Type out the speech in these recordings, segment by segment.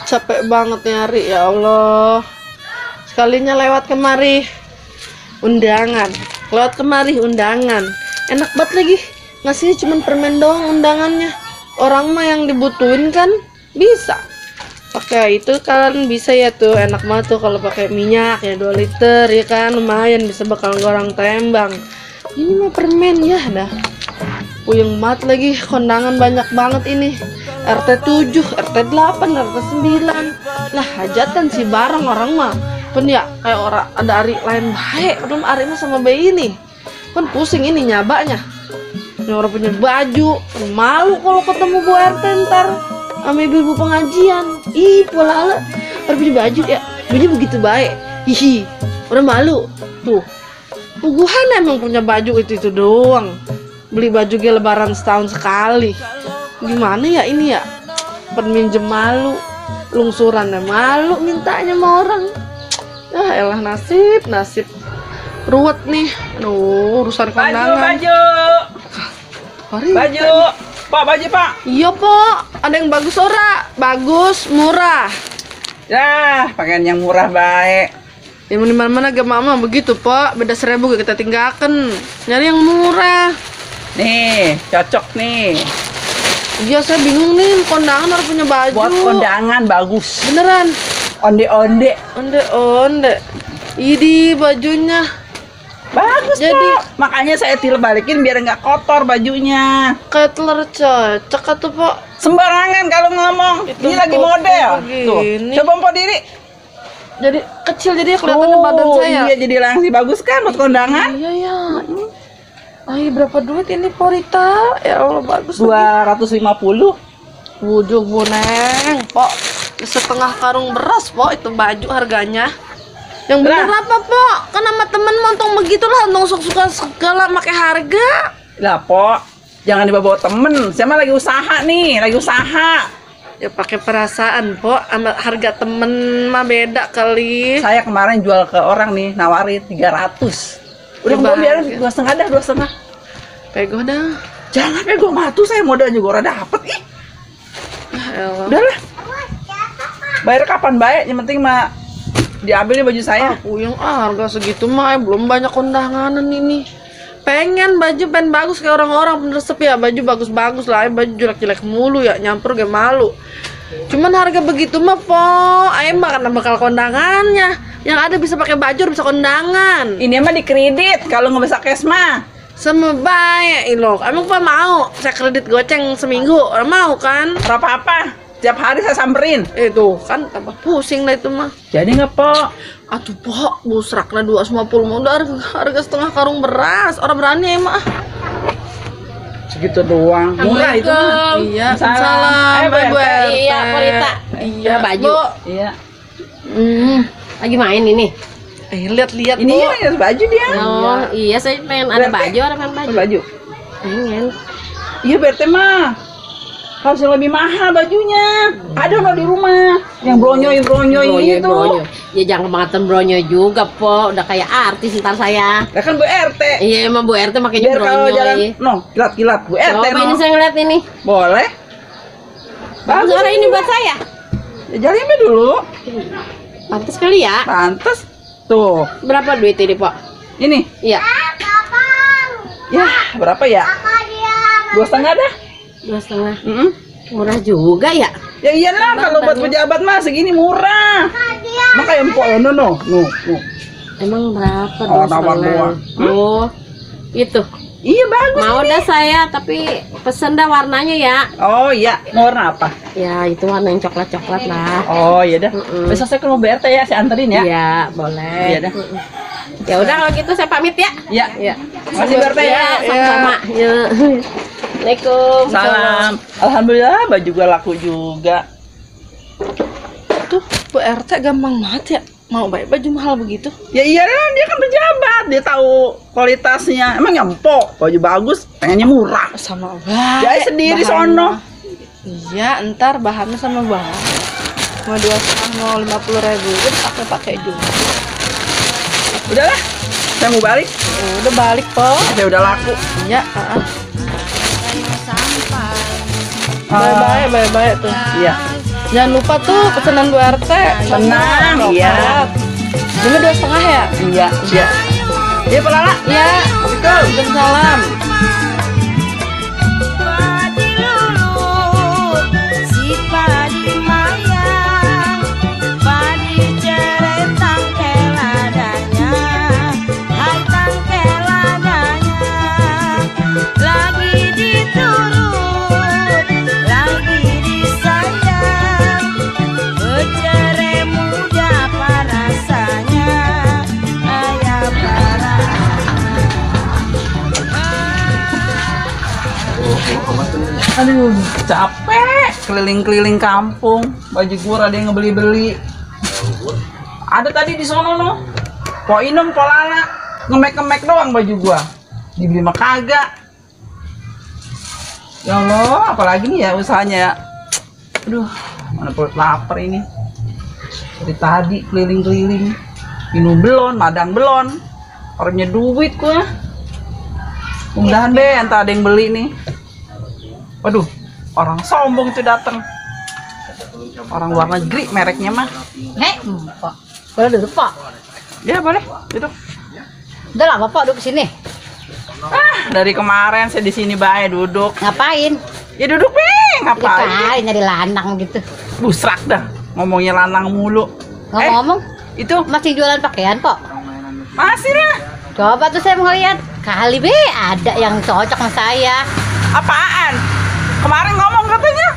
Capek banget nyari, ya Allah. Sekalinya lewat kemari undangan, lewat kemari undangan. Enak banget lagi. Ngasihnya cuman permen doang undangannya. Orang mah yang dibutuhin kan bisa. Pakai itu kan bisa ya tuh, enak banget tuh kalau pakai minyak ya 2 liter ya kan, lumayan bisa bakal goreng tembang. Ini mah permen ya dah. Puyeng banget lagi, kondangan banyak banget ini. RT 7, RT 8, RT 9. Lah hajatan sih bareng orang mah. Pun ya kayak orang ada hari lain baik, belum hari mah sama bayi ini. Pun pusing ini nyabanya. Ini orang punya baju, malu kalau ketemu Bu RT ntar sama ibu-ibu pengajian. Ih, pola orang punya baju ya, bajunya begitu baik. Hihi, orang malu. Tuh, puguhan emang punya baju itu doang. Beli baju ge lebaran setahun sekali. Gimana ya ini ya? Penminjem malu, lungsurannya malu, mintanya sama orang. Ya elah, nasib ruwet nih. Aduh, urusan kondangan. Baju, Pak, baju Pak. Iya Pak, ada yang bagus ora? Bagus, murah. Ya, pakaian yang murah baik. Ya mana gak mama begitu Pak, beda 1000 gak kita tinggalkan. Nyari yang murah. Nih, cocok nih. Iya saya bingung nih, kondangan harus punya baju. Buat kondangan bagus. Beneran. Onde-onde. Onde. Ini bajunya. Bagus Jadi Pak. Makanya saya balikin biar nggak kotor bajunya. kayak telur cocok atau Pak? Sembarangan kalau ngomong. Itu Ini lagi foto model. Tuh, begini. coba mpok diri. Jadi kecil jadi kelihatannya badan saya. Iya, jadi langsing bagus kan buat kondangan. Iya ya. Ay, berapa duit ini Porita? Ya Allah bagus. 250. Wujud boneng, Pok. Setengah karung beras, Pok. Itu baju harganya. Yang bener apa, Pok? Kan sama temen montong begitulah, untung suka segala pakai harga. Lah, Pok, jangan dibawa temen. Saya mah lagi usaha nih, lagi usaha. Ya pakai perasaan, Pok. Sama harga temen mah beda kali. Saya kemarin jual ke orang nih, nawarin 300. Udah mau biarin 2,5 dah, 2,5. Pegoh dah. Jangan pegoh matu, saya modal juga udah dapet ih. Elah. Udahlah. Bayar kapan baik, yang penting mah diambil nih baju saya. Puyeng harga segitu mah belum banyak kondangan ini. Pengen baju bagus kayak orang-orang penersep ya, baju bagus-bagus lah, baju jelek-jelek mulu ya, nyampur gak malu. Cuman harga begitu mah Po, mah karena bakal kondangannya. Yang ada bisa pakai baju bisa kondangan. Ini mah dikredit, kalau nggak bisa cash mah. Sama baik loh. Emang Pak mau saya kredit goceng seminggu? Orang mau kan? Apa-apa, tiap hari saya samperin. Itu kan tambah pusing lah itu mah. Jadi nggak Po? Atuh Po, busrakna 250 mau udah harga setengah karung beras. Orang berani emang. Segitu doang. Murah itu mah. Iya, salam. Bu RT. Iya, Porita. Iya, baju. Bu. Iya. Lagi main ini. Lihat-lihat Ini Bu. ya baju dia. Oh, iya saya pengen ada Berarti- baju, orang pengen baju. Baju. Pengen. Iya BRT mah harus yang lebih mahal bajunya. Ada loh di rumah yang bronyoy itu. Ya jangan kebangetan bronyo juga, Po. Udah kayak artis ntar saya. Ya kan Bu RT. Iya, emang Bu RT makanya Biar kalau jalan, bronyo. kilat-kilat Bu RT. Coba ini saya ngeliat ini. Boleh. Bagus orang ini buat saya. Ya jalannya dulu. Pantes kali ya. Pantes. Tuh. Berapa duit ini, Pak? Ini. Iya. Ya, berapa ya? 2,5 dah. 2,5. Murah juga ya. Ya iyalah kalau buat pejabat mah segini murah. Makanya empok no. Emang berapa? Oh, tawar doang. Oh, itu. Iya bagus. Mau ini. dah saya, tapi pesen dah warnanya ya. Oh iya, mau warna apa? Ya itu warna yang coklat-coklat lah. Oh iya dah. Besok saya ke rumah BRT ya, saya anterin ya. Iya, boleh. Iya dah. Ya udah kalau gitu saya pamit ya. Iya. Iya. Masih BRT ya. Sama-sama. Ya. Assalamualaikum. Salam. Alhamdulillah baju gua laku juga. Tuh, Bu RT gampang banget ya. Mau baik baju mahal begitu. Ya iyalah dia kan pejabat, dia tahu kualitasnya. Emang nyempok, baju bagus, pengennya murah. Sama baik. Jahit sendiri bahannya. sono. Iya, ntar bahannya sama banget. Mau 2,5 mau 50.000 pakai juga. Udahlah, saya mau balik. Udah balik Po. Saya udah laku. Iya, Bye-bye tuh. Iya. Jangan lupa tuh pesanan Bu RT. Tenang, iya. Ini 2,5 ya? Iya, iya. Iya, Pak Lala. Iya. Waalaikumsalam. Aduh, capek keliling-keliling kampung. Baju gua ada yang ngebeli-beli. Ada tadi di sono no. Po inem, po lala, ngemek-ngemek doang baju gua. Dibeli mah kagak. Ya Allah, apalagi nih ya usahanya ya. Aduh, mana perut lapar ini. Dari tadi keliling-keliling. Minum belon, madang belon. Orangnya duit gua. Mudah-mudahan deh entah ada yang beli nih. Waduh, orang sombong itu datang. Orang luar negeri mereknya mah. Pak. Boleh duduk, Pak. Ya boleh, duduk. Udah lama, Pak, duduk sini. Dari kemarin saya di sini bae duduk. Ngapain? Ya duduk ngapain? Dikali nyari lanang gitu. Busrak dah, ngomongnya lanang mulu. Ngomong-ngomong, Itu masih jualan pakaian, Pak? masih lah. Coba tuh saya mau lihat. Kali be ada yang cocok sama saya. Apaan? Kemarin ngomong katanya.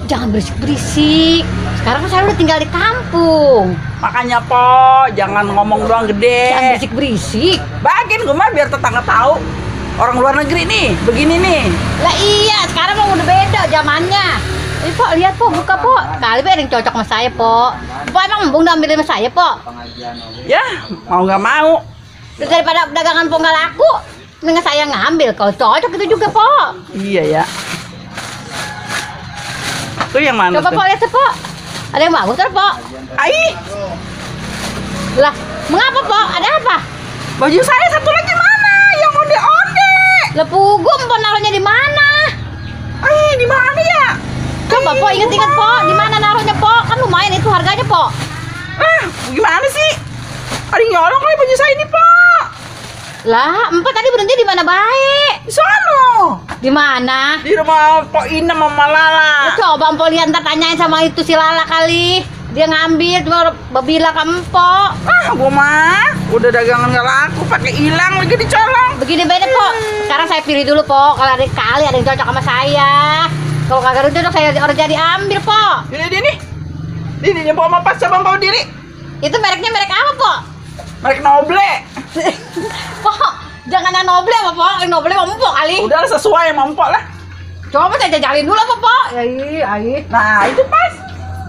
Jangan berisik-berisik. Sekarang kan saya udah tinggal di kampung. Makanya po, jangan ngomong doang Jangan gede. berisik-berisik. Bagiin gue mah biar tetangga tahu. Orang luar negeri nih, begini nih. Lah iya, sekarang mah udah beda zamannya. Ini Pok, lihat Pok, buka Pok. Kali be ada yang cocok sama saya, Pok. Pok emang embung udah ambil sama saya, Pok. Ya, mau nggak mau. Daripada dagangan Pok nggak laku, mendingan saya ngambil. Kalau cocok itu juga, Pok. Iya ya. Tuh yang mana Coba tuh? Pok lihat tuh, Pok. Ada yang bagus tuh, Pok. Ai, Lah, mengapa, Pok? Ada apa? baju saya satu lagi mana? Yang onde-onde. Lah pugum Pok naruhnya di mana? Ai, di mana ya? Coba Pok inget-inget Pok, di mana naruhnya Pok? Kan lumayan itu harganya, Pok. Gimana sih? Ada yang nyolong kali baju saya ini, Pak. Lah, Empat tadi berhenti di mana baik? Di sono. Di mana? Di rumah Pok Inem sama Lala. Coba Empok lihat, ntar tanyain sama itu si Lala kali. Dia ngambil, cuma babila ke Empok. Gua mah udah dagangan gak laku, pakai hilang lagi dicolong. Begini beda Pok. Sekarang saya pilih dulu Pok. Kalau ada kali ada yang cocok sama saya. Kalau kagak cocok saya harus jadi ambil Pok. Ini Pok sama pas sama Pok diri. Itu mereknya merek apa Pok? Merek Noble. Pok, jangan yang Noble apa Pok? Yang Noble sama Empok kali. Udah sesuai sama Pok lah. Coba saya jajalin dulu apa Pok? Ai. Nah, itu pas.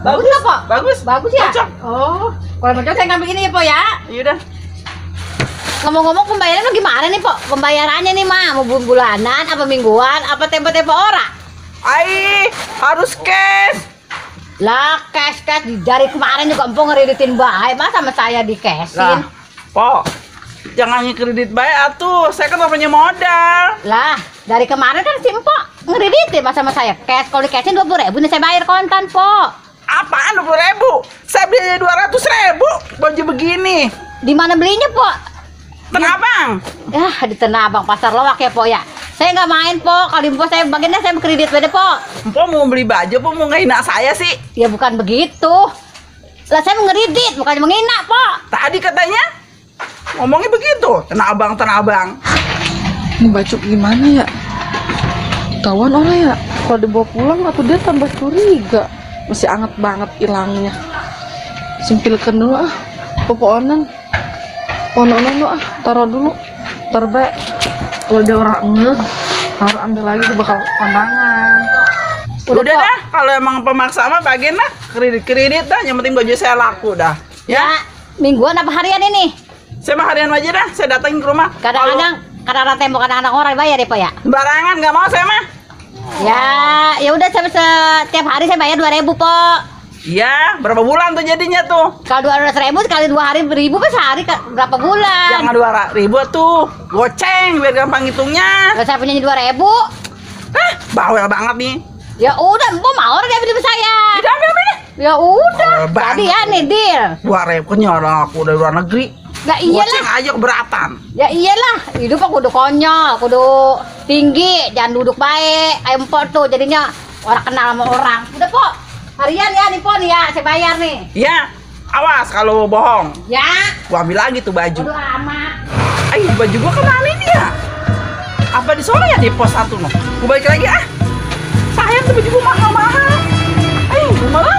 Bagus nggak, Pok? Bagus. Bagus ya? Cocok. Oh, kalau mau cocok saya ngambil ini ya Pok ya. Yaudah. Ngomong-ngomong pembayarannya gimana nih Pok? Pembayarannya nih mah mau bulanan apa mingguan apa tempo-tempo ora? Ai, harus cash. Lah cash dari kemarin juga empok ngereditin baik masa sama saya di cashin. Lah, Pok, jangan kredit baik atuh. Saya kan gak punya modal. Lah dari kemarin kan si empok ngereditin masa sama saya cash. Kalau di cashin 20.000 nih saya bayar kontan Pok. Apaan 20.000? Saya beli 200.000 baju begini. Di mana belinya Pok? Tanah Abang. Ya di Tanah Abang Pasar Lowak ya Pok ya. Saya nggak main Pok. Kalau di Pok saya bagiannya saya kredit beda Pok. Empok mau beli baju, Empok mau ngehina saya sih. Ya bukan begitu. Lah saya mau ngeredit bukan menghina Pok. Tadi katanya ngomongnya begitu. Tanah Abang, Tanah Abang. Ini baju gimana ya? Tawan orang ya? Kalau dibawa pulang atau dia tambah curiga. Masih anget banget hilangnya. Simpilkan dulu ah. Poponan. Pononan dulu ah. Taruh dulu. Terbaik. Kalau dia orang ngeh, harus ambil lagi tuh bakal kondangan. Udah Pok. dah, kalau emang pemaksa mah bagian lah. Kredit dah, yang penting baju saya laku dah. Ya, mingguan apa harian ini? Saya mah harian aja dah, saya datangin ke rumah. Kadang-kadang tembok kadang-kadang orang bayar ya Pak ya. Barangan nggak mau saya mah. Ya udah saya setiap hari saya bayar 2.000 Pak. Iya, berapa bulan tuh jadinya tuh? Kalau 200.000 sekali 2 hari 1.000 pas sehari berapa bulan? Jangan 200.000 tuh, goceng biar gampang hitungnya. Kalau saya punya 2.000. Bawel banget nih. Ya udah, Empok mau dia beli sama saya. Udah ambil. Ya udah, Banget. jadi ya nih deal. Gua repotnya orang aku dari luar negeri. Ya Goceng iyalah, aja keberatan. ya iyalah. Hidup aku kudu konyol, kudu tinggi, jangan duduk baik. Ayo Mpok tuh jadinya orang kenal sama orang. Udah Pok, harian ya nih Pok nih ya, saya bayar nih. Ya, awas kalau bohong. Ya, Gua ambil lagi tuh baju. waduh amat. Ayo baju gua kemana ini ya? Apa di sore ya di pos 1 no? Gua balik lagi ah. Sayang tuh baju gua mahal-mahal. Ayo, gua malah